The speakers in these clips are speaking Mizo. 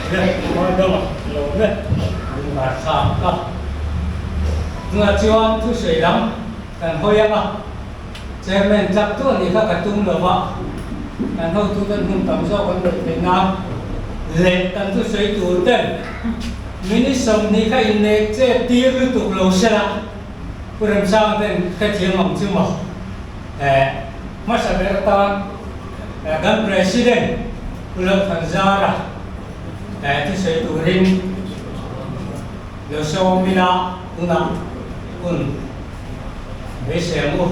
Le, Hmaidawnga lo le lungvar thlak a. Tunah chuan thusawi lam kan hawi ang a, Chairman chak tu anih kha ka tum lo va, kan hotu ten hun tam zawk an neih theih nan leh kan thusawi tur ten minute 20 kha inneih chet tir lutuk lo sela Pu Remsanga ten hrethiam ang chu maw? Eh, hmasa ber atan kan President Pu Lalthanzara eh thusawi turin lo sawm ila tunah hun beisei ang u.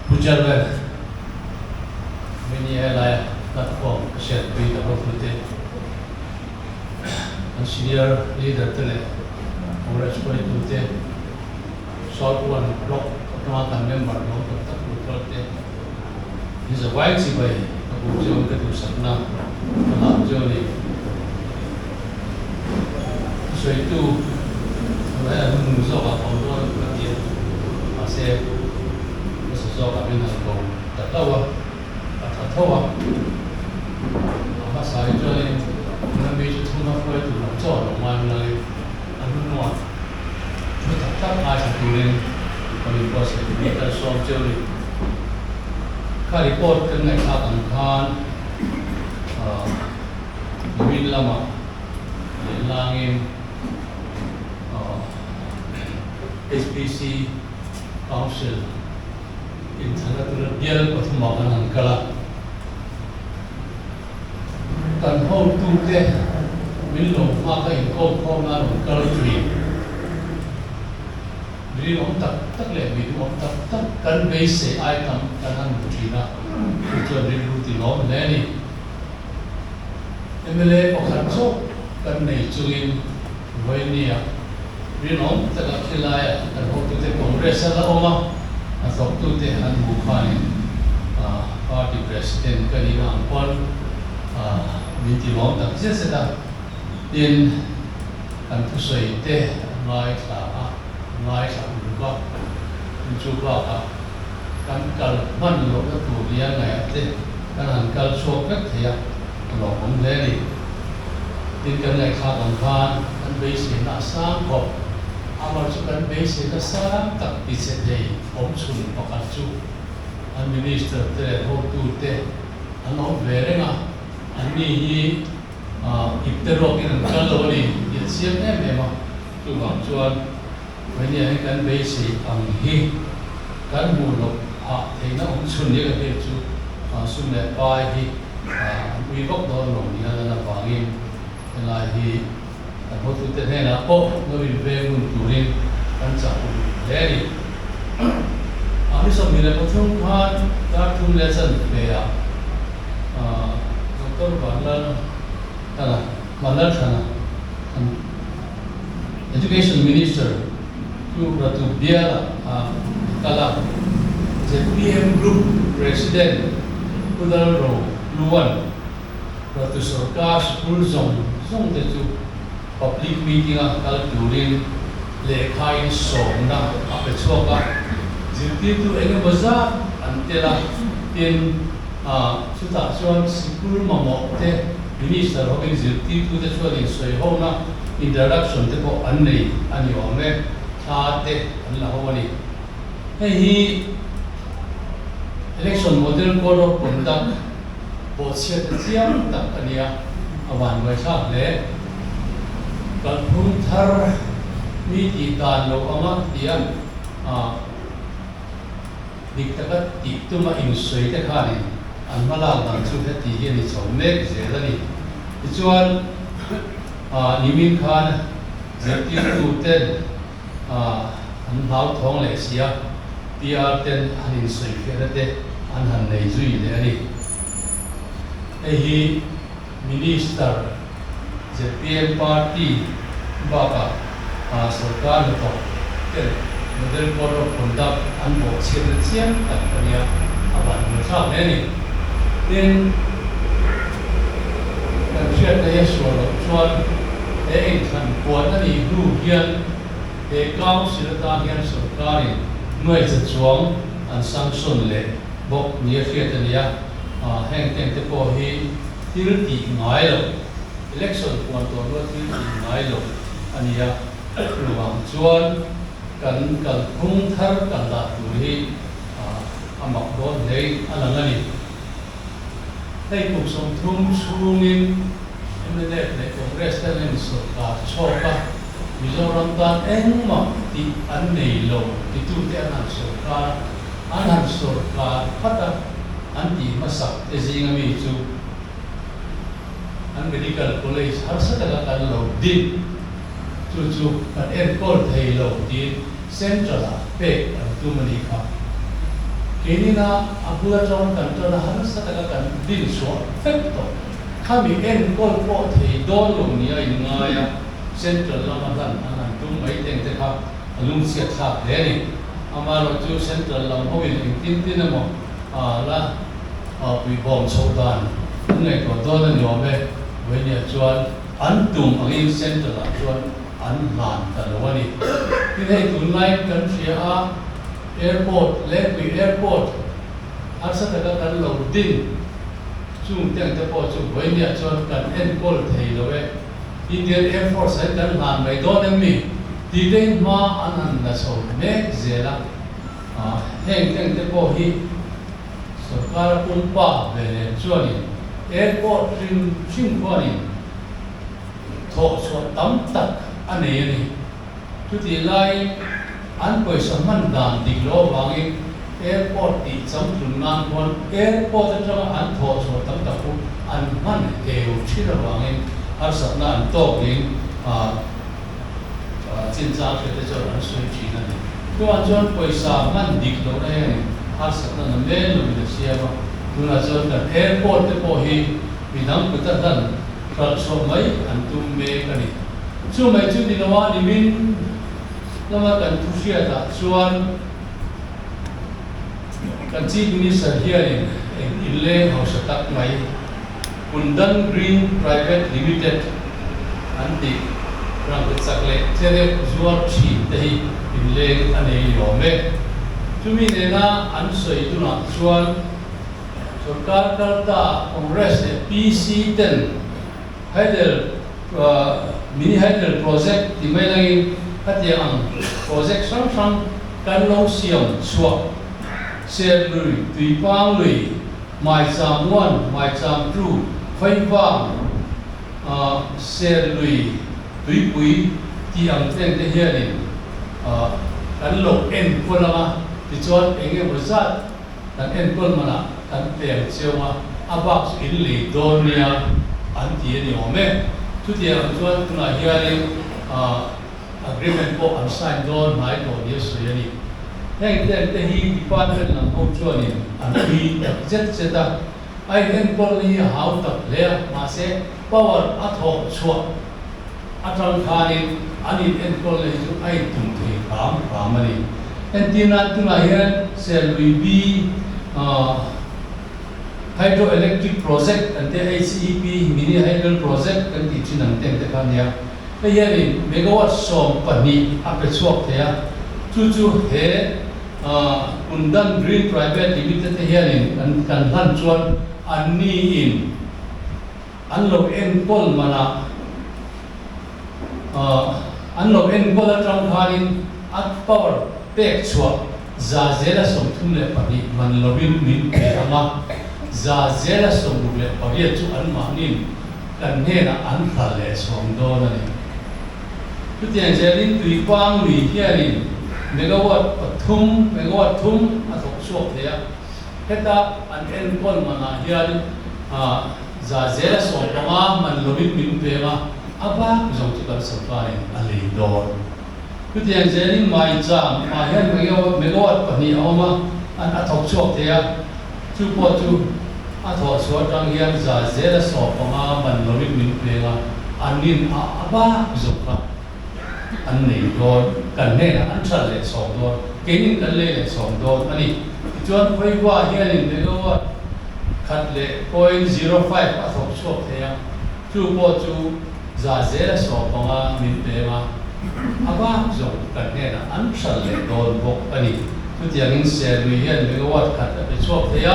Pu Chairman, Mini helai platform ka hriatpui ka hotute, kan senior leader te leh Congress hruaitute, South One Block atanga kan member hlawm tak tak tur kal te, Ni zavai chibai ka bu chuan ka duhsakna ka hlau chu a ni. Thusawitu tunah hian hun nung zawkah ka awm dawn ka ti a, mahse hmasa zawkah min han ko ta hlauh a, a tha tho a. A hmasa hi chuanin tuna mi chu thuna hruai tur lam chaw a lo ngai malangin a hnungnungah thu tak tak ngaithla turin ka min buatsaih turin ka sawm cheu a ni. Kha report kan ngaihthlak ang khan nimin lamah leh langin HPC Council inthlanna tura bial pathumah kan han kal a. Kan hotute min lo nghak a inkawm khawmna a rawn kal thin. Rinawm tak tak leh mi duhawm tak tak kan beisei ai tam kan han hmu thin a, chu chuan rilru ti lawm hle a ni. Mla pakhat zawk kan nei chungin Vawinia rinawm taka khilaia kan hotute Congress a la awm a, a thawktute an hmuh khanin party president ka nihna ang pawn min ti lawm tak zet zet a, tin, Kan thusawi te a ngaithla a, a ngaithla uluk a, chu chu bakah kan kal hman lohna tur nia ngaihah te kan han kal chhuak vek thei a, a lawmawm hle a ni. Tin, kan ngaihthlak ang khan kan beiseina a sang khawp, amah chu kan beiseina sang tak tichhe thei awm chhun pakhat chu an minister te leh hotute an awm ve reng a, anni hi Ipte ruakin an kal lo a ni tih a chiang em em a, chuvang chuan Vainia hi kan beisei ang hi kan hmuh loh phah theihna awm chhun nia ka hriat chu sum leh pai hi an ui vak dawn lo nia lan avangin helai hi kan hotute hnenah pawh lo inveng hun turin kan chah uluk hle a ni. Ni 23 khan dar thum leh chanve ah Doctor Vanlal Thana, Vanlal Thana, Education Minister chu Ratu Biala a kal a, zpm Group President Pu Lalro Luan, Ratu Sorkar Sikul zawng zawng te chu Public Meeting a kal turin lehkha in sawmna a pe chhuak a, zirtirtu eng emaw zat an tel a, tin, chutah chuan sikul mamawh te Minister hovin zirtirtute chuan insawi hona, interaction, te pawh an nei a ni awm e, thla te an la ho a ni. Hei hi Election Model Code of Conduct bawhchhiatna chiang tak a ni a, a vanduaithlak hle. Kalphung thar mi tih dan lo anga tia dik taka tih tuma insawi te khanin an hmalak dan chu heti hi a ni chho mek zel a ni. Tichuan, nimin khan zirtirtu ten an hlauthawng leh si a, PR ten an insawi fiahna te an han nei zui leh a ni. Hei hi Minister, zpm party bakah sorkar hnathawk ten Model Code of Conduct an bawhchhiatna chiang tak a nia, a van hmuh thlak hle a ni. Tin, kan hriatna hi a sual loh chuan he inthlan puan a nih hnu hian he Council atan hian sorkarin nuaihza chuang an sanction leh bawk nia hriat a ni a, heng tengte pawh hi thil tih ngai loh, election puan tawh hnua thil tih ngai loh a ni a, chuvang chuan kan kalphung thar kal dan tur hi a mak dawn hlein a lang a ni. Hei kum 30 chhungin mnf leh Congress te an insawrkar chhawk a, Mizoram tan engmah tih an nei lo titute an han sawrkar a, an han sawrkar phat a, an tih hmasak te zinga mi chu an Medical College harsa taka kan lo din chu chu kan enkawl thei lo tiin Central-ah pek an tum a nih kha. Keinina a bul atang kan tan a harsa taka kan din chhuah vek tawh. Khami enkawl pawh thei dawn lo nia inngai a, Central lama hlan an han tum mai teng te kha a lungchhiat thlak hle a ni. Amaherawhchu Central lam hoin engtin tin emaw la puibawm chhoh dan an ngaihtuah dawn a ni awm e. Vawinia chuan an tum angin Central-ah chuan an hlan ta lo a ni. Tin hei tunlaiin kan hria a, airport, Lengpui Airport harsa taka kan lo din chung te ang te pawh chu vawinia chuan kan enkawl thei lo e. Indian Air Force ah hian kan hlan mai dawn em mi? Tih te in hma an han la chho mek zel a. Heng te ang te pawh hi sorkar pumpa ve lem chuanin airport hrim hrim khuanin thawh chhuah tam tak a nei a ni. Chutih laiin an pawisa hman dan dik lo avangin airport tih changtlun nan khuan airport atanga an thawh chhuah tam tak chu an hman eu thin avangin harsatna an tawk niin chinchang hriate chuan an sawi thin a ni. Chuvang chuan pawisa hman dik lohna hianin harsatna na men lovin a siam a, tunah chuan kan airport te pawh hi midang kut a hlan Hralh chhuah mai an tum mek a ni. Chu mai chu ni loa nimin lama kan thu hriatah chuan kan Chief Minister hianin eng inleng hausa tak mai Kundan Green Private Limited an tih rangte chak leh tlereuh zuar thin te hi inleng a nei ni awm e. Chumi nena an sawi tunah chuan Sorkar kalta Congress leh PC ten Hydel Mini Hydel Project ti mai langin khatiang ang project hrang hrang kan lo siam chhuah Serlui, Tuipang lui, Maicham 1, Maicham 2, Khawiva, Serlui, Tuipui tih ang teng te hianin kan lo enkawl ang a, tichuan eng emaw zat Kan enkawl manah kan peng chiau a, a bak chu in lei dawn nia an ti a ni awm e. Chutiang ang chuan tunah hianin agreement pawh an sign dawn hnai tawh nia sawi a ni. Heng te te hi department lam ho chuanin an ui tak zet zet a, a in enkawl na hi a hau tak hle a, mahse power a thawh chhuah atang khanin an in enkawl na hi chu a in tum thei hram hram a ni. Entir nan tunah hian Serlui B Hydro Electric Project kan tia HEP Mini Hydel Project kan tih thin ang teng te kha a nia. Hei hianin megawatt 12 a pe chhuak thei a, chu chu he Kundan Green Private Limited te hianin kan hlan chuan anni in An lo enkawl manah an lo enkawl atang khanin a power pek chhuah 32% man lovin min pe ang a, 68% chu anmahnin kan hnenah an hral leh chhawng dawn a ni. Chutiang zelin tuipang lui hianin megawatt pathum, megawatt thum a thawk chhuak thei a, heta an enkawl manah hian 15% man lovin min peng a, a bak zawng chu kan sorkarin a lei dawn. Chutiang zelin maicham ah hian megawatt pahnih a awm a, an a thawk chhuak thei a, chu pawh chu a thawh chhuah atang hian 15% man lovin min peng a, an nin a a bak zawng kha an nei dawn, kan hnenah an that leh chhawng dawn, keinin kan lei leh chhawng dawn a ni. Tichuan Khawiva hianin megawatt. khat leh 0.05 a thawk chhuak thei a, chu pawh chu 15% min peng a, a bak zawng kan hnenah an hral leh dawn bawk a ni. Chutiangin Serlui hian megawatt khat a pe chhuak thei a,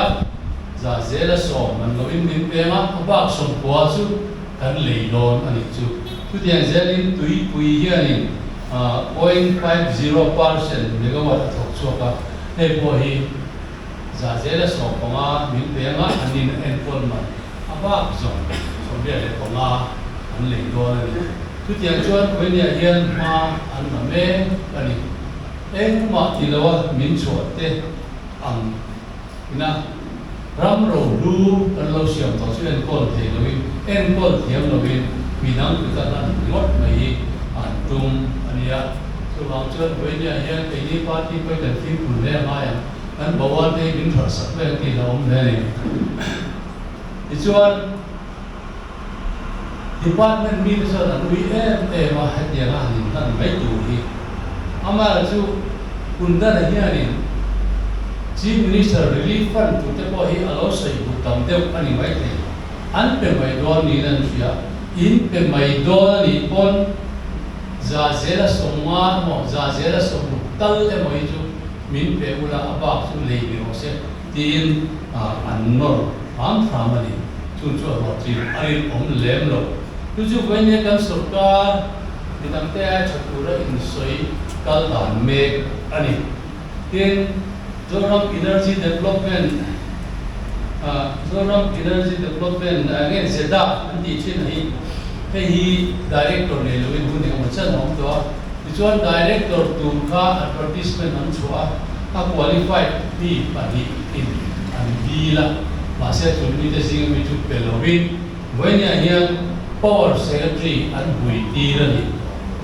10% man loin min peng a, a bak 90 chu kan lei dawn a nih chu. Chutiang zelin tuipui hianin 0.50% megawatt a thawk chhuak a, hei pawh hi 15% min peng a, an in enkawl man a bak zawng 85 an lei dawn a ni. Chutiang chuan Khawinia hian hma an la mek a ni. Engmah ti loa min chhuah te ang ina ram rohlu kan lo siam tawh chu enkawl thei loin, enkawl thiam loin midang kuta hlan ringawt mai hi an tum a nia. Chuvang chuan Khawinia hian keini party pawhin kan fimkhur hle a ngai ang. Kan bawal te hi min hralh sak vel tih a awm hle a ni. Tichuan, Department mite chuan an ui em em a, hetianga han inhlan mai tur hi. Amaherawhchu, Kundana hianin Chief Minister Relief Fund turte pawh hi a lo sawi hmuh tam deuh a ni maithei. An pe mai dawn niin an hria. In pe mai dawn a nih pawn 50% emaw, 60% tal emaw hi chu min pe ula a bak chu lei ni rawh se tiin an nawr hram hram a ni. Chu chu a hlawhtling a rinawm lem lo. Chu chu vawinia kan sorkar midangte aia tha tura insawi kal dan mek a ni. Tin, Zoram Energy Development Zoram Energy Development nge ZEDA an tih thin hi hei hi Director nei loin hun engemaw chen a awm tawh a. Tichuan Director tur kha advertisement an chhuah a, a qualified mi pahnih in an dil a, mahse chu mite zinga mi chu pe lovin vawinia hian Power Secretary an hui tir a ni.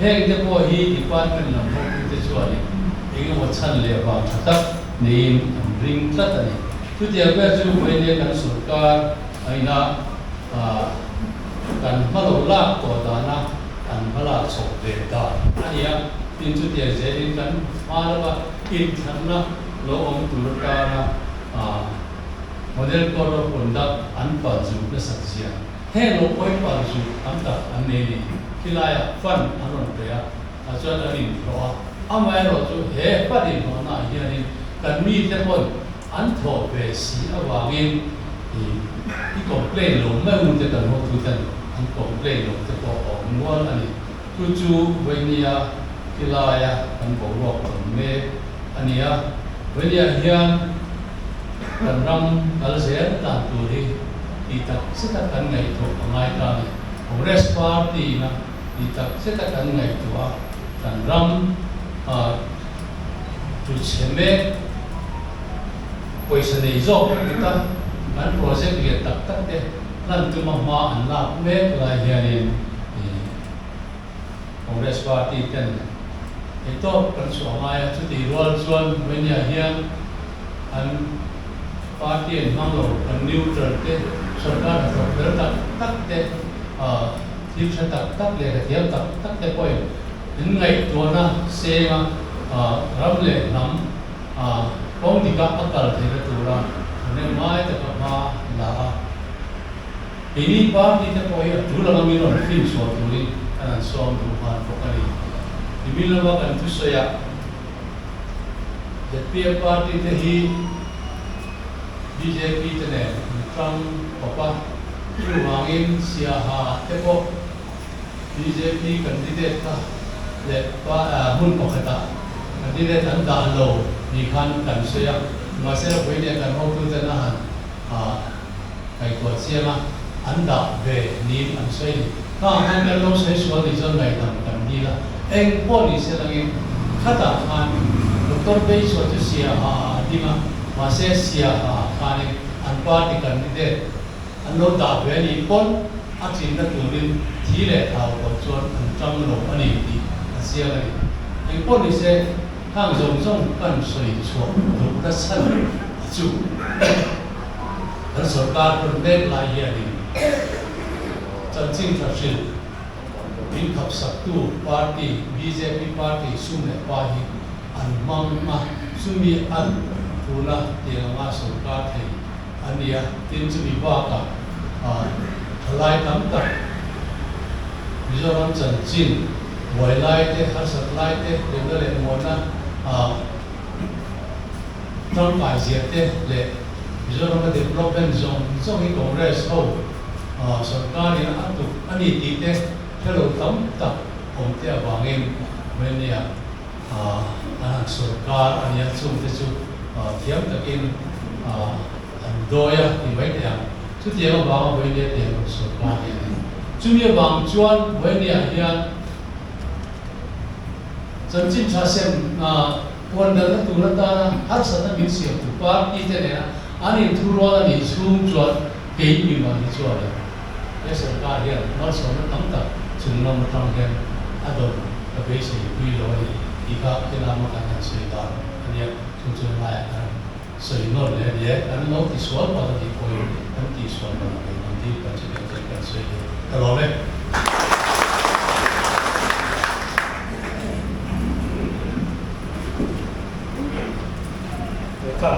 Heng te pawh hi department lam hotute chuanin engemaw chhan leh vang tha tak neiin an ring tlat a ni. Chutiang vel chu vawinia kan sorkar aina kan hma lo lak tawh dana an hma lak chhoh ve dan a ni a, tin chutiang zelin kan hma lama inthlanna lo awm tur atana Model Code of Conduct an pal zut nasat zia, heng lo pawi pal zut tam tak an nei ni. Khilaiah fund an rawn pe a, tah chuan an inhlawh a, amaherawhchu he fund inhlawhnaah hianin kan mite pawn an thawh ve si avangin i complain lo mai u te kan hotu ten an complain lo te pawh a awm nual a ni. Chu chu Vainia tilaia kan boruak tawn mek a ni a. Vainia hian kan ram kal zel dan tur hi tih tak zeta kan ngaihtuah a ngai ta a ni. Congress party ina tih tak zeta kan ngaihtuah a, kan ram chu chhe mek pawisa nei zawk ta kan project lian tak tak te hlan tuma hma an lak mek lai hianin Congress party ten theihtawp kan chhuah ngai a, chutih rual chuan Romania hian an party an hmang lo, kan neutral te, sorkar hnathawk fel tak tak te, thil tha tak tak leh hrethiam tak tak te pawhin In ngaihtuahna senga ram leh hnam kawng dika a kal theihna tura thahnem ngai taka hma la a. Keini party te pawh hi a tul anga min rawn fin chhuah turin kan han sawm duh nghal bawk a ni. Nimin lama kan thusawiah zpm party te hi bjp te nen an tang kawp a, chuvangin Siaha te pawh Bjp candidate kha leh hmun pakhatah candidate an dah lo ni khan kan sawi a, mahse Vawinia kan hotuten a han ngaihtuah chiang a, an dah ve niin an sawi a ni. Khang khan kan lo sawi sual nih chuan ngaihdam kan dil a, eng pawh ni se langin khatah khan Doctor Beisua chu Siaha ah a ding a, mahse Siaha ah khanin an party candidate An lo dah ve a nih pawn a tlinna turin thi leh thau pawh chuan an tang lo a ni tih a chiang a ni. Engpawh ni se, khang zawng zawng kan sawi chhuah duhna chhan chu kan sorkar rawn mek lai hianin chanchin tha hrilh min khapsaktu party bjp party sum leh pa hi an hmang a, chumi an tuna tiang anga sorkar thei. a ni a, tin chumi bakah thalai tam tak Mizoram chanchin buai lai te, harsat lai te, hlimna leh muanna tangkai zia te leh Mizorama development zawng zawng hi Congress ho sorkarin a tuk a ni tih te hre lo tam tak awm te avangin Romania an han sorkar a nia, chungte chu thiam takin an dawi a ti mai thei ang. Chutiang avanga Romania te an rawn sorkar hi a ni. Chumi avang chuan Romania hian chanchin tha sem puan dalna tur atana harsatna min siamtu party te nena an inthurual a nih chhung chuan kei mimal hi chuanin he sorkar hian malsawmna tam tak chung lam atang hian a dawn ka beisei pui lo a ni tih kha helama kan han sawi dan a nia, chu chuan laiah kan han sawi nawn leh a ni e, kan lo tisual palh a nih pawhin kan tihsual palh ang ngei ang tih kan chutiang chuan kan sawi leh ta lawm e. Lehkha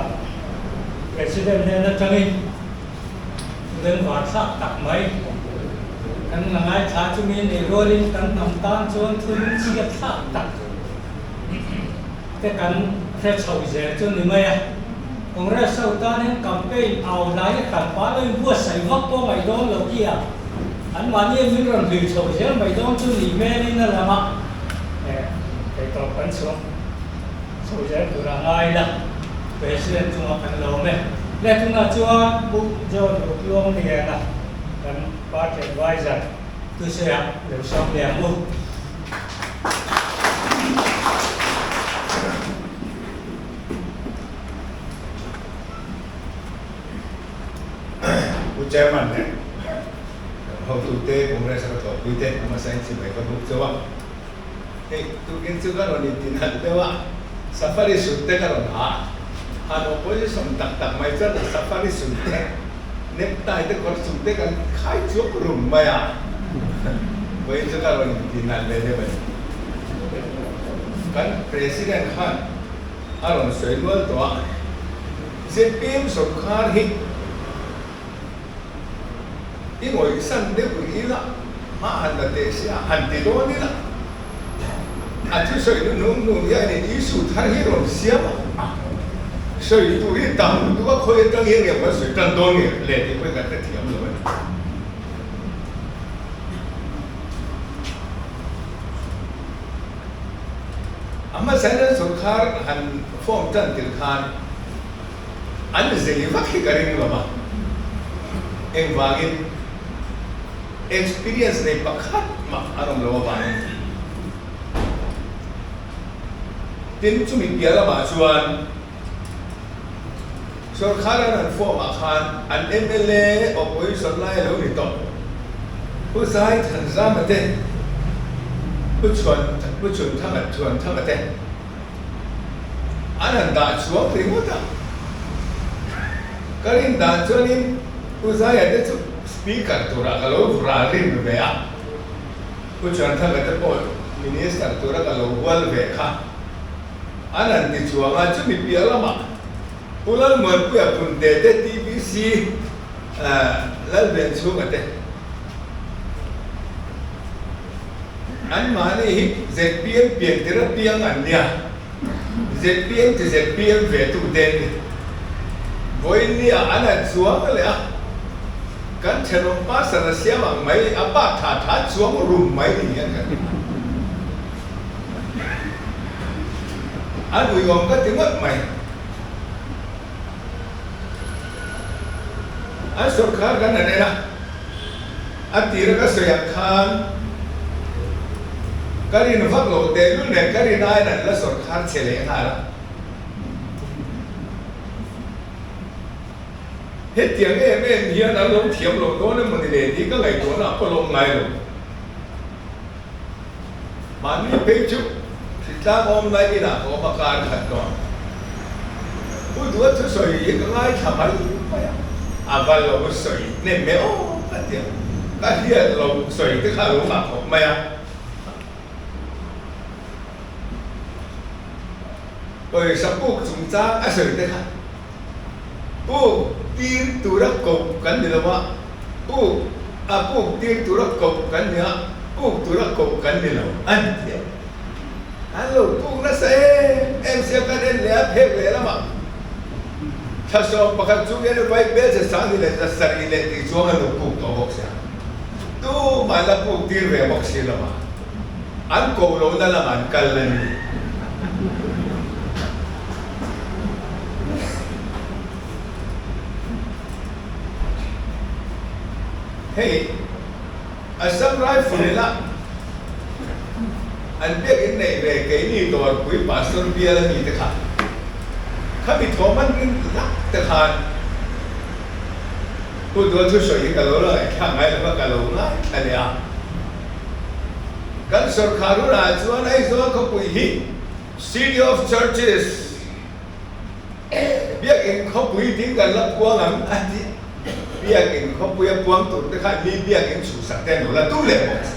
President hnen atangin bengvar thlak tak mai kan la ngaithla chungin nei rualin kan hnam tan chuan thil chhiat thlak tak te kan hre chho zel chu ni mai a. Congress ho tan hian campaign au lai a tam pah lo in buatsaih vak pawh ngaih dawn lo khi a, anmahni hian min rawn hlui chho zel mai dawn chu ni hmelin a lang a, thei tawp kan chhuak chho zel tur a ngai la, President chunga kan lawm e. Le tunah chuan Pu John Rukluangliana kan party adviser thusawiah lo sawm leh ang u. Pu Chairman nen kan hotute Congress a ka thawhpui te a hmasa in chibai ka buk chauh a, hei tukin chu ka rawn intinalh deuh a, safari suit te ka rawn ha a, han opposition tak tak mai chuan safari suit te necktie te kawr chung te kan khai chuak rum mai a, vawiin chu ka rawn intinalh leh deuh a ni. Kan President khan a rawn sawi nual tawh a, zpm sawrkar hi i ngawihsan deuh rih ila, hma han la teh sia, han ti dawn ila, a thusawi nu hnung hnung hianin issue thar hi rawn siam a, sawi tur hi tam lutuk a, khawi atang hian nge kan sawi tan dawn nge le tih pawhin kan hrethiam lo a ni. A hmasa hian sawrkar han form tan tir khan an zei vak hi ka ring lo a, engvangin experience nei pakhat mah an awm lo avangin. Tin, chumi piah lamah chuan sawrkar an han form ah khan an mla opposition lai a lo ni tawh. Pu Zai Thanzama te, Pu Chhuan Pu Chhunthanga Chhuanthanga te an han dah chhuak ringawt a. Ka rin dan chuanin Pu Zaia te chu Speaker turah ka lo vra rin ve a, Pu Chhuanthanga te pawh Minister tura ka lo hual ve kha an han ti chuang a, chumi piah lamah Pu Lalmuanpuia Punte te TBC Lalven chhunga te anmahni hi zpm pian tir apiang an nia, zpm ti zpm ve tu te an ni. Vawiin nia an han chuang leh a, kan thenawm pa sana siam ang mai a pa tha tha chuang rum mai ni hian kan hmu. An uiawm ka ti ngawt mai. An sawrkar kan han en a, a tira ka sawi ang khan ka rin vak loh tehlul nen ka rin aiin an la sawrkar che leh nghal a. Hetiang em em hian an lo thiam loh dawn emaw ni le tih ka ngaihtuahna a pawlawm ngai lo. Mahni phei chu hritlang awm lai inah ka awm a kar khat dawn. Pu Duha thusawi hi ka ngaithla mai mai a, a va lo sawi hnem e aw ka ti a, ka hriat lo sawi te kha a lo ngah khawp mai a. Pawisa puk chungchang a sawi te kha puk. tir tura koh kan ni lo a, puk a puk tir tura koh kan ni a, puk tura koh kan ni lo a ni tih a. An lo puk nasa em em sia kan en leh a phek leh lamah thla 11 chung hian vai bel che sang ni leh 700 leh tih chuang an lo puk tawh bawk sia. Tumah la puk tir ve bawk si lo a, an koh lohna lamah an kal a ni. Hei Assam Rifle ila an biakin neih ve keini dawrpui Pastor bial a mi te kha khami thawm an rin lak te khan Pu Dual thusawi hi ka lo la ngaihthlak ngai lo va, ka lo ngaithla leh a. Kan sawrkhar hunah chuan Aizawl khawpui hi City of Churches, Biakin khawpui ding kan la puang ang a ti. Biakin khawpui a puang tur te khan mi biakin chhuhsak te an lo la tum leh bawk.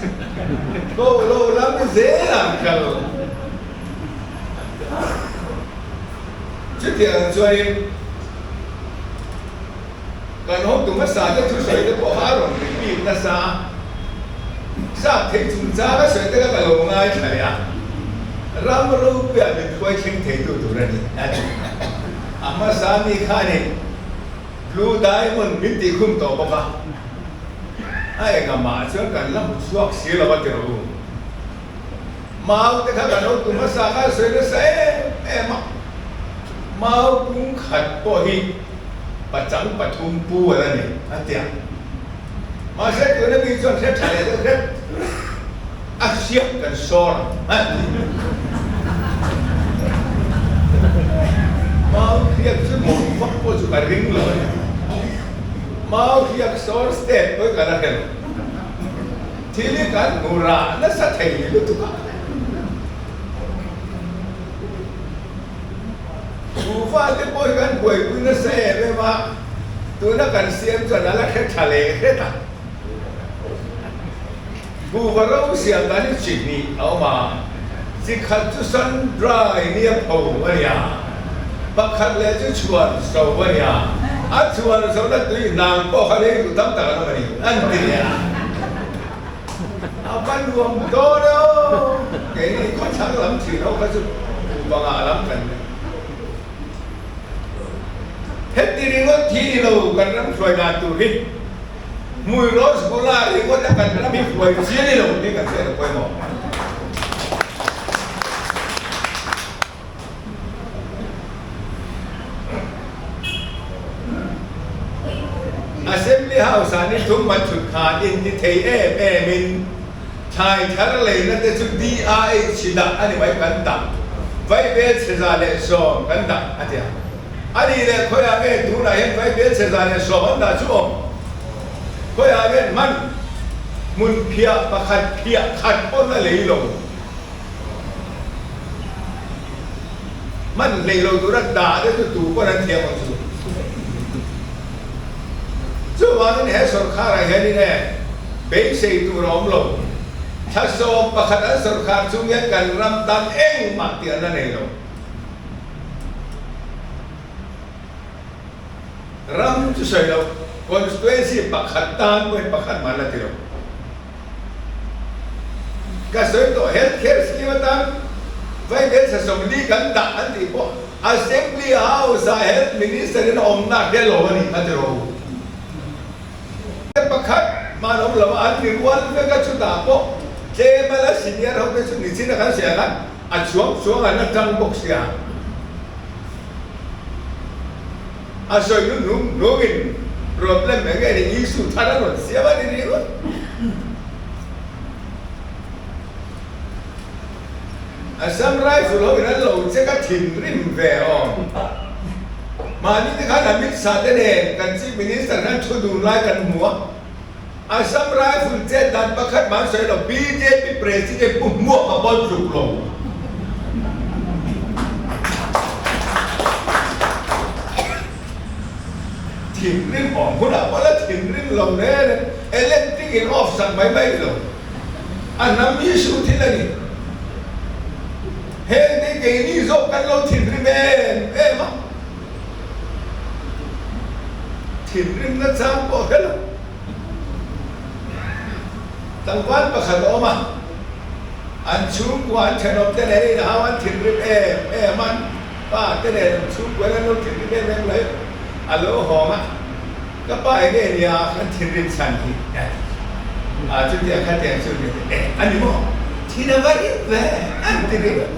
Ko lo lam zel ang ka lo. Chutiang chuanin Kan hotu hmasa te thusawi te pawh kha a rawn repeat nasa a, sap thei chungchang a sawi te kha ka lo ngaithla leh a, ram ropuiah min hruai thleng theitu tur a ni a ti. A hmasa mi khanin Blue Diamond min tih khum tawh bawk a, a engamah chuan kan la hmu chhuak si lo a ti rawh u. Mau te kha kan hotu hmasa kha a sawi nasa em em a, mau pung khat pawh hi pachang pathum pu a la ni a ti a. Mahse tuna mi chuan hre tha leh deuh hret a hriat kan sawr ang a ti. Mau hriat chu mawng vak pawh chu ka ring lo a ni. Mau hriat sawr step pawh hi ka la hre lo. Thil hi kan hmu rah nasa thei lutuk a. Kuhva te pawh hi kan buaipui nasa em em a, tuna kan siam chuan a la hre tha leh hret a. Kuhva ro siam dan hi chi hnih a awm a, chi khat chu sun dry nia pho a nia, pakhat leh chu chhuan so a nia, a chhuan so na tui hnang pawh kha rei duh tam tak an awm a ni, an ti leh a. A va nuam dawn e aw! Keini khawchhang lam thin ho kha chu bangah lam kan ni. Heti ringawt thi ni lo kan ram hruai dan tur hi hmui rasgulla ringawt a kan ram hi hruai chian ni lo tih kan hriat a pawimawh. Assembly House ah ni thum an thut khan inti thei em em in thlai thar leina te chu DRH hi dah a ni mai kan dah Vaibel chhe 110 kan dah a ti a. A nih leh khawiah nge tunah hian Vaibel chhe 110 an dah chu awm? Khawiah hian hman hmun phiah pakhat phiah khat pawn a lei lo. Hman hlei lo tura dah te chu tu pawn an thiam ang chu. Chuvangin he sawrkharah hianin e beisei tur a awm lo. Thla 11 an sawrkhar chung hian kan ram tan engmah tih an la nei lo. Ram chu sawi lo, constituency pakhat tan pawhin pakhat mah an la ti lo. Ka sawi tawh health care scheme atan Vaibel 40 kan dah an tih pawh Assembly House ah Health Minister in a awmna hre lo a ni a ti rawh u. Pakhat hman awm lo a an ti rual vek a chutah pawh tlem a la senior ho te chu nichin a kan sawi ang a a chuang chuang an la tang bawk sia. A sawi nu nung nungin problem eng nge ni issue thar a rawn siam a ni ringawt. Assam Rifle ho in an lo check a thinrim ve awm. Mahni te khan Amit Shah te nen kan Chief Minister khan thu dun lai kan hmu a. Assam Rifle chet dan pakhat mah an sawi lo, bjp President pu hmuak a pawn tluk lo. Thinrim awm hunah pawh la thinrim lo reng reng, electric in off sak mai mai lo. A hnam issue thil a ni. Heng te keini zawk kan lo thinrim em em a. Thinrimna chang pawh hre lo. Tlangval pakhat a awm a, an chhungkua an thenawm te nen in hau an thinrim em em a, an pa te nen an chhungkua in an lo thinrim em em lo a lo hawng a, ka pa eng nge nia kan thinrim chhan hi a ti a, chutiang khatiang chu ni e a ni maw thin a va rim ve an ti ring a,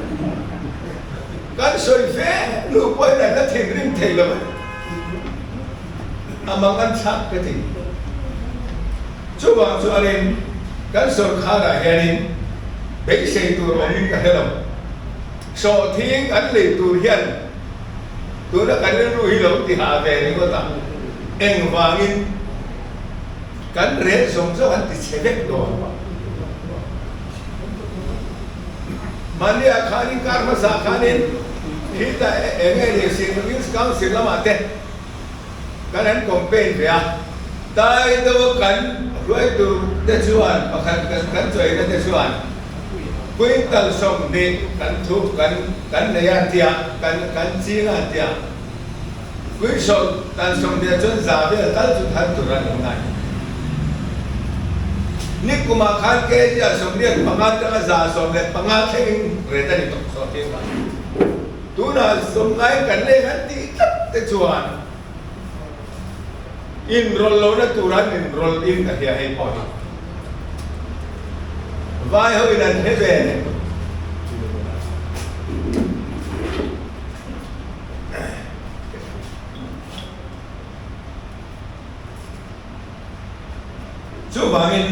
kan sawi fe hnu pawhin an la thinrim thei lo a ni. A mang an thlak ka ti. Chuvang chuanin kan sawrkharah hianin beisei tur awmin ka hre lo. Sawhthing an lei tur hian tuna kan rilru hi lo ti hah ve ringawt a, engvangin kan rel zawng zawng an ti chhe vek dawn. Mahniah khanin kar hmasa khanin khitah eng nge ni Singapore Council lamah te kan han campaign ve a, tai deuha kan hruaitu te chuan pakhat kan kan chawina te chuan quintal 20 kan thu kan kan nei a an ti a, kan kan ching a an ti a, quintal 20 ah chuan za vel tal chu thar tur a ni ngai. Nikumah khan kg ah 85 atanga 115 thlengin ret a ni tawh saw tih kha. Tunah sawmngai kan leng an tih tlat te chuan inrawlh lohna tur an inrawlh in ka hria hei pawh hi. Vai ho in an hre ve a ni. Chuvangin,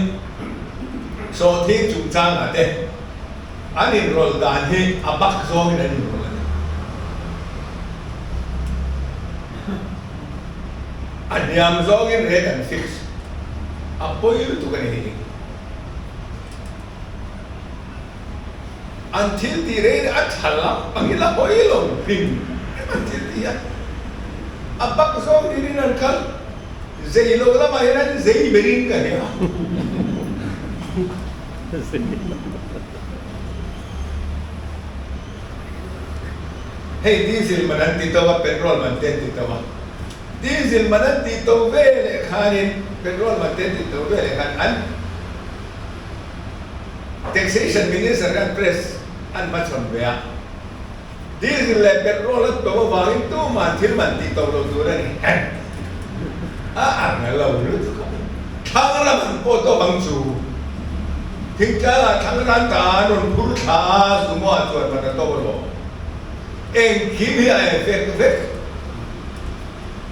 sawhthing chungchangah te an inrawlh dan hi a bak zawngin an inrawlh a ni. A hniam zawngin rate an fix a pawi lutuk a ni hei. An thil tih rei a tha lam pangin a hawi lo hrim hrim an thil tih a, a bak zawng niin an kal. Zei lo lamah hian an zei berin ka hria. Hei diesel man an ti to a, petrol man te an ti to a. Diesel man an ti to ve leh khanin petrol man te an ti to ve leh khan an Taxation Minister khan press an hmachhawn ve a. Diesel leh petrol a to avangin tuman thil man tih to lo tur a ni. A ang lo lutuk a. Thlang ram an pawh tawp ang chu. Thingtlangah thlang ran ta an rawn phur thla a, sumo ah chuan man a to lo. Engkim hi a effect vek.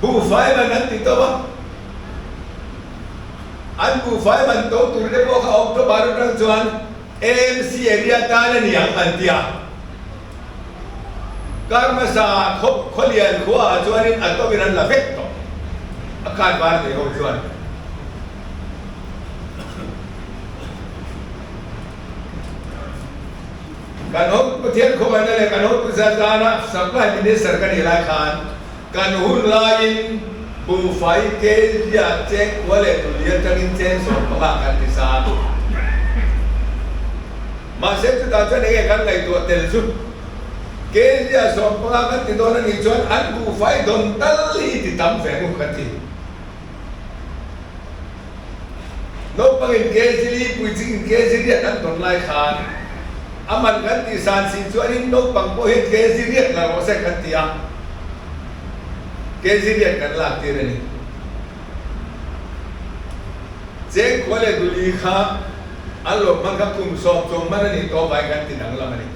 Buhfai man an ti to a. An buhfai man to tur te pawh kha October atang chuan AMC area tan a ni ang an ti a. Kar hmasa khawp khawlian khua ah chuanin a tawkin an la vek tawh. A card var nei ho chuan. Kan hawk Pathian khawngaihna leh kan hawk Pu Zazana Supply Minister ka nih lai khan kan hun laiin buhfai Kezia chengkua leh tuli atangin cheng 15 kan ti sa. Mahse chutah chuan enge kan ngaihtuah tel chu Kezia 15 kan ti dawn a nih chuan an buhfai dawn tal hi ti tam ve mu kan ti. Naupangin Kezili puitling Keziriat an tawn lai khan a man kan tih san si chuanin naupang pawh hian Keziriat la rawh se kan ti a, Keziriat kan lak tir a ni. Chengkhua leh Duli kha an lawm hman kha kum 10 chuang hman a nih tawh avangin kan ti danglam a ni.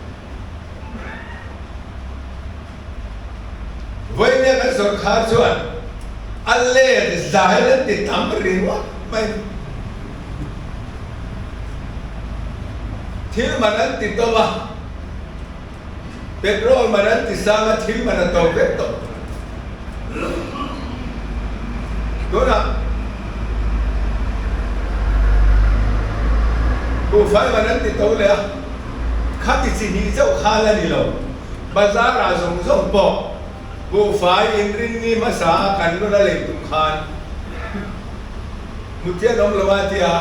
Vawinia kan sawrkhar chuan a let zai an ti tam ringawt mai. Thil man an ti to a, petrol man an ti sang a, thil man a to vek tawh. Tunah buhfai man an ti to leh a, khati chi hnih chauh kha la ni lo. Bazar ah zawng zawng pawh buhfai inrinni hmasa a kan rawn a lei tum khan hmuthian awm lo a tia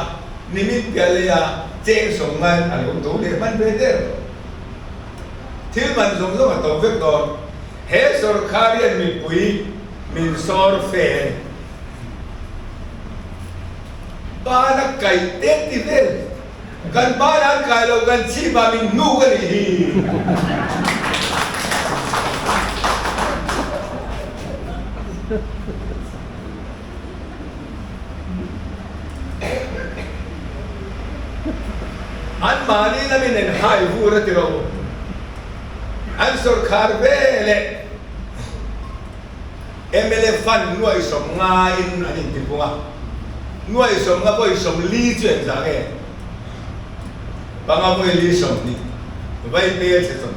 nimin piah lei a cheng sawm ngai a lo to leh hman ve der tawh. Thil man zawng zawng a to vek dawn. He sawrkar hian mipui min sawr fe a ni. Bana kaih te ti vel. Kan bana an kai lo kan chhip ah min hnuk a nih hi. An mahni lamin en hai vur a ti lo. An sawrkhar ve leh mla fund nuai 50 in an intipung a, nuai 50 vawi 40 chu engzah nge? 5 vawi li 20, vai hmel chhe 20.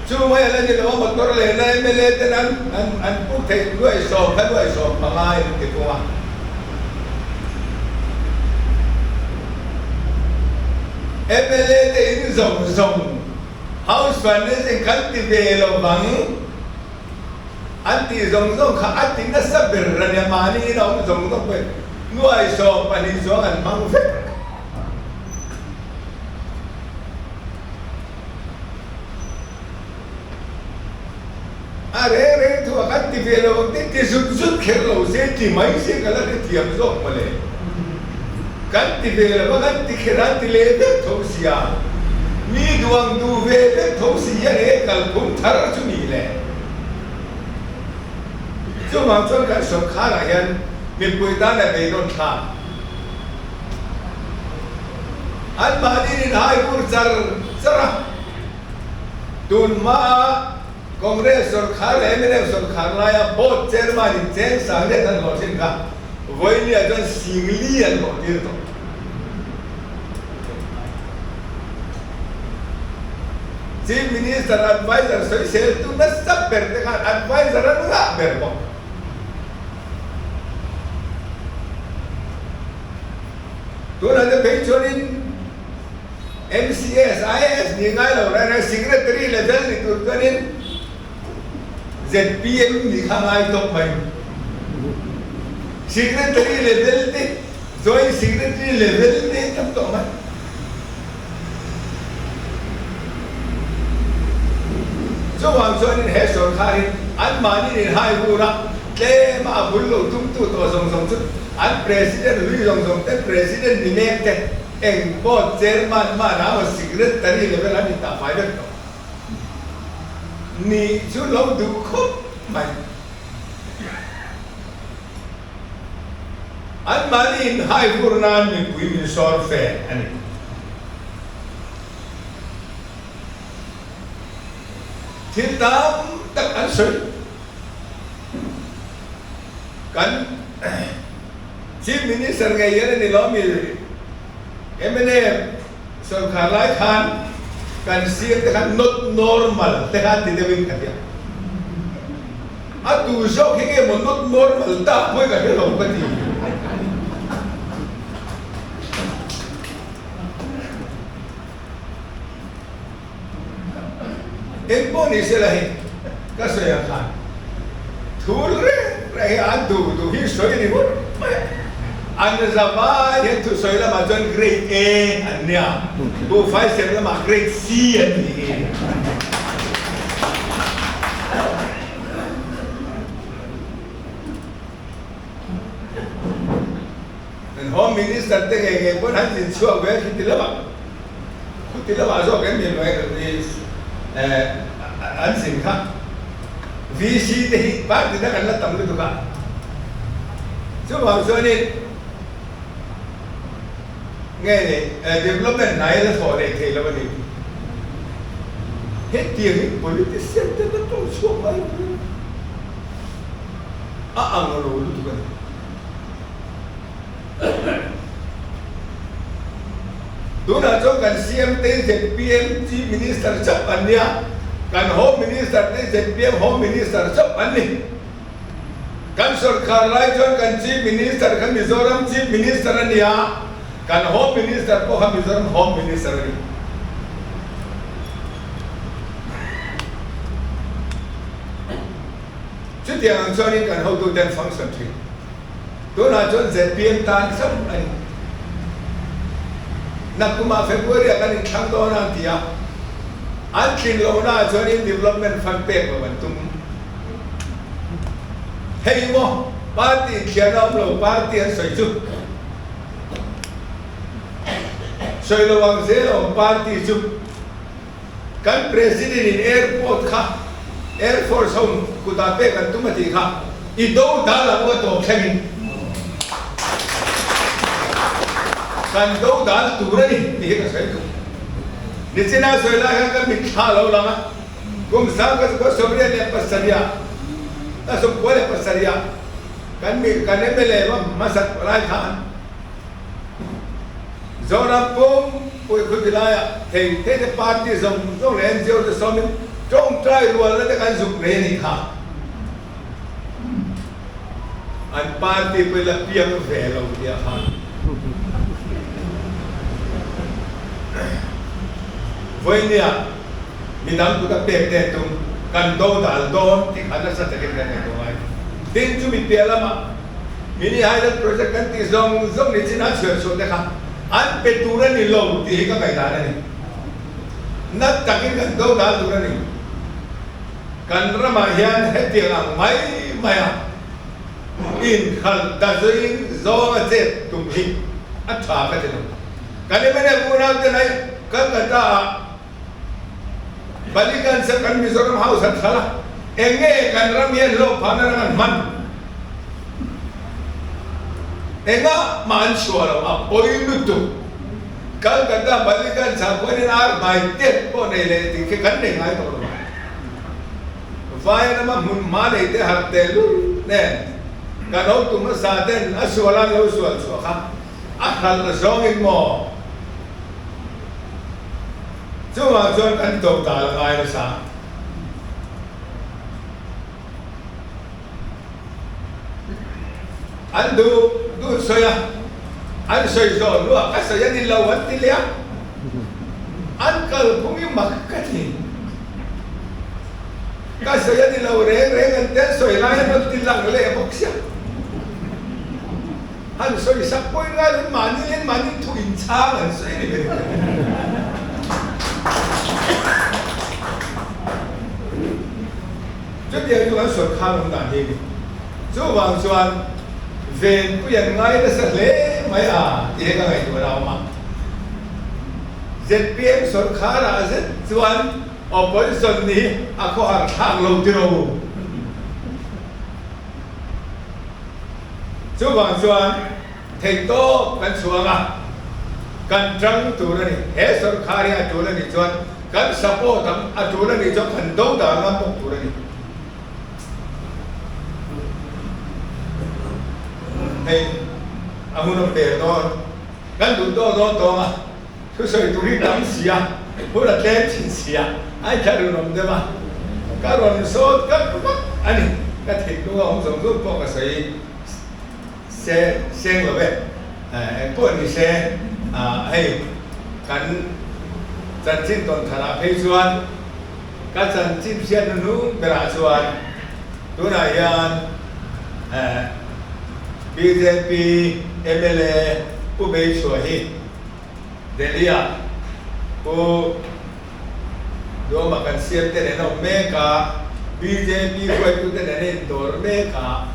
Chu mai a la ni lo a, motor lehna mla ten an an puk theih nuai 10 kha nuai 15 in an tipung a. Mla te in zawng zawng House furnishing kan ti ve lo vang an tih zawng zawng kha a ti nasa ber a nia, mahni in a awm zawng zawng pawhin nuai 12 chuang an hmang vek. A reng reng thu a kan ti ve lo vang te ti zut zut kher lo se ti mai se ka la hrethiam zawk mawle. Kan ti ve lo va, kan ti kher a, ti leh vek tho sia. Mi duang duh ve vek tho si hian he kalphung thar chu ni le. Chuvang chuan kan sawrkharah hian mipui tan a beidawn thlak. Anmahni rinhai vur char char a, tun hmaa Congress sawrkhar leh mnf sawrkhar laia board chairman in cheng sang let an hlawh thin kha vawinia chuan singli an hlawh tir tawh. Chief Minister adviser sawisel tu nasa ber te khan adviser an ngah ber bawk. Tunah te phei chuanin MCS, IAS ni ngai lo reng reng Secretary level ni tur chuanin zpm ni kha ngai tawp mai. Secretary level te, Joint Secretary level te tam tawh mai. Chuvang chuanin he sawrkharin anmahni inhai vur a, tlema a bul lo tumtu tawh zawng zawng chu an President hlui zawng zawng te, President ni mek te, Eng pawh chairman hman a aw secretary level an intah fai vek tawh nih chu lo duh khawp mai. Anmahni inhai vur nan mipui min sawr fe a ni. Thil tam tak an sawi. Kan Chief Minister ngei hian a ni lo mi mla sawrkhar lai khan kan siam te khan not normal te khan ti deuhin ka hria. A tu zawk hi nge maw not normal tak pawhin ka hre lo ka ti. Eng pawh ni sela hei ka sawi ang khan thul reng reng hi an duh duh hi sawi ringawt mai a, an zavai hian thusawi lamah chuan grade A an nia, buhfai sem lamah grade C an ni hi. Kan Home Minister te ngei ngei pawn han zin chhuak ve khi ti lamah khuti lamah zawk em ni an zin kha VC te hi party dang an la tam lutuk a, chuvang chuanin nge ni development hnai la thawh leh thei lo a ni. Hetiang hi politician te la tawng chhuak mai a ang lo lutuk a ni. Tunah chuan kan CM te zpm Chief Minister chauh an nia, kan Home Minister te zpm Home Minister chauh an ni. Kan sawrkar lai chuan kan Chief Minister kha Mizoram Chief Minister a nia, kan Home Minister pawh kha Mizoram Home Minister a ni. Chutiang ang chuanin kan hotuten function thin. Tunah chuan zpm tan chauh a ni. Nakumah February ah kan inthlang dawn a an ti a, an tlin lohna ah chuanin development fund pek lo an tum. Hei maw? Party inthiarna awm lo party an sawi chu sawi lo ang zel a awm party chu kan president in airport kha air force ho kutah pek an tum a tih kha i do dal ang u a tawp thleng in kan do dal tur a ni tih hi ka sawi duh. Nichina sawi lai khan ka mitthla lo lang a. Kum 1987 ah 97 ah kan mi kan mla va hmasak lai khan Zoram pum pui khuti laiah thei thei te party zawng zawng leh NGO te sawmin tawngtai rualna te kan zuk nei a nih kha. An party pawh i la piang ve lo tia khan. Vawinia midang kut a pek te tum kan do dal dawn tih kha nasa takin kan ngaihtuah ngai. Tin, chumi piah lamah Mini Hydel Project kan tih zawng zawng ni chin a chhiar chhuah te kha an pe tur a ni lo tih hi ka ngaihdan a ni. Nat takin kan do dal tur a ni. Kan ramah hian hetiang ang mai mai a inkhalh dazuin zawng a chet tum hi a tha ka ti lo. Kan MNF unau te nai Calcutta ah Baliganj a kan Mizoram House an thal a, eng nge kan ram hian hlawh phahna rang an hman? Engah mah an chhuah lo, a pawi lutuk. Calcutta Baliganj ah khuanin ar hmai tet pawh nei leh tih khi kan nei ngai tawh lo a. Vai lama hmun hma nei te harh teh lul nen kan hotu hmasa ten a sual an lo sual chhuah kha a hralh zawngin maw chuvang chuan kan to dal a ngai nasa. An duh duh sawi a, an sawi zawh hnuah ka sawi a ni lo an ti leh a, an kalphung hi mak ka ti. Ka sawi a ni lo reng reng an ti, an sawi lai an rawn ti lang leh bawk sia. Han sawi sak pawhin ngai lo in mahni leh mahni thu inchhang an sawi a ni ber. Chutiang chu kan sawrkhar awm dan hi a ni. Chuvang chuan venpui an ngai nasa hle mai a tih hi ka ngaihtuah na a awm a. Zpm sawrkharah zet chuan opposition nih hi a khawhar thlak lo tiro. Chuvang chuan theihtawp kan chhuang a, kan tang tur a ni. He sawrkhar hi a tul a nih chuan kan support ang, a tul a nih chuan kan do dan ngam bawk tur a ni. Hei a hun awm der dawn, kan duh tawk dawn tawng a, thusawi tur hi tam si a, hun a tlem thin si a, a inthlahrun awm deuh a, ka rawn sawt kak vak a ni. Ka thinlung a awm zawng zawng pawh ka sawi. Se seng lo e. Eng pawh ni se, hei kan chanchin tawn tharah phei chuan ka chanchin hriat hnuhnung berah chuan tunah hian bjp mla Pu Beichhua hi Delhi-ah Pu Duhawma kan siam te nen a awm mek a, bjp hruaitute nen a indawr mek a,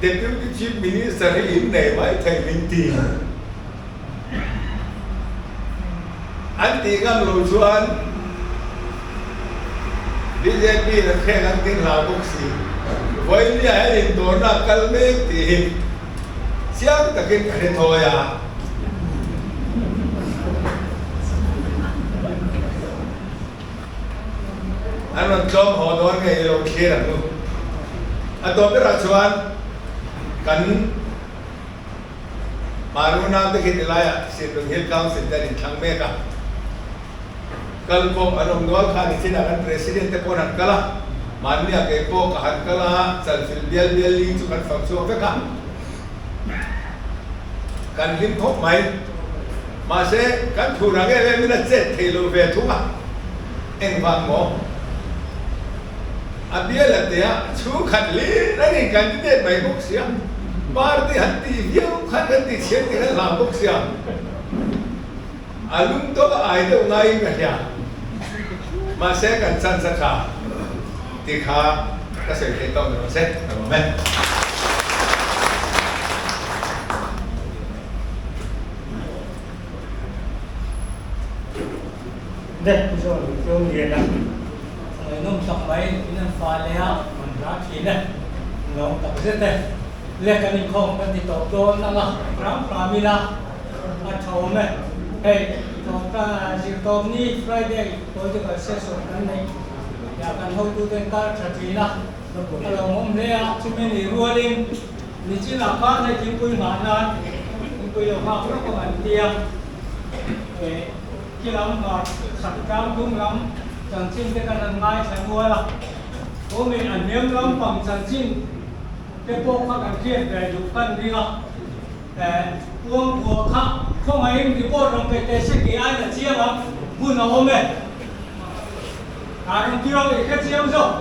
Deputy Chief Minister hi in nei mai thei min ti. An tih ngam lo chuan bjp in an kheng an ting hlau bawk si. Vawinia hian indawrna a kal mek tih hi chiang takin ka hre thawi a. An rawn tlawm haw dawn nge i lo thlir ang u. A tawp berah chuan kan Hmar unau te khi ti laiah Sirlung Hill Council te an inthlang mek a. Kal pawh an awm nual kha ni chinah kan President te pawh an han kal a, mahnia kei pawh ka han kal a, chalfilh bial bial ling chu kan fang chhuak vek a. Kan hlim khawp mai. Mahse, kan thu rang em em in a chet thei lo ve thung a. Engvang maw? A bial a tia chhungkhat hlir an in candidate mai bawk sia. Party han tih viau khan kan ti chhiat tih khan hlau bawk sia. A lung tawk a ai deuh ngaiin ka hria. Mahse, kan chance a tha tih kha ka sawi theih tawk ni rawh se. Ka lawm e. Le pu zawk nih tlawm lian a ngaihnawm tak mai in an fa leh a man hla thin e lawm tak zet e le kan inkhawm kan ti tawp dawn ang a ram hram ila a tha awm e hei tawp zirtawp ni Friday political session kan neih ya kan hotuten kar tha thin a a lawmawm hle a chumi ni rualin nichinah khan hei thingpui nghah nan thingpui lo nghak lawk ang an tia Khi lam hmar chhak tlang dung lam chanchin te kan han ngaithla nual a, awmin a hniam lam pang chanchin te pawh kha kan hriat ve duh kan ring a, uang buah kha khawngaihin report rawn pe teh se tih aiin a chiang ang, hun a awm e. A rawn tir ang i hre chiang zawk.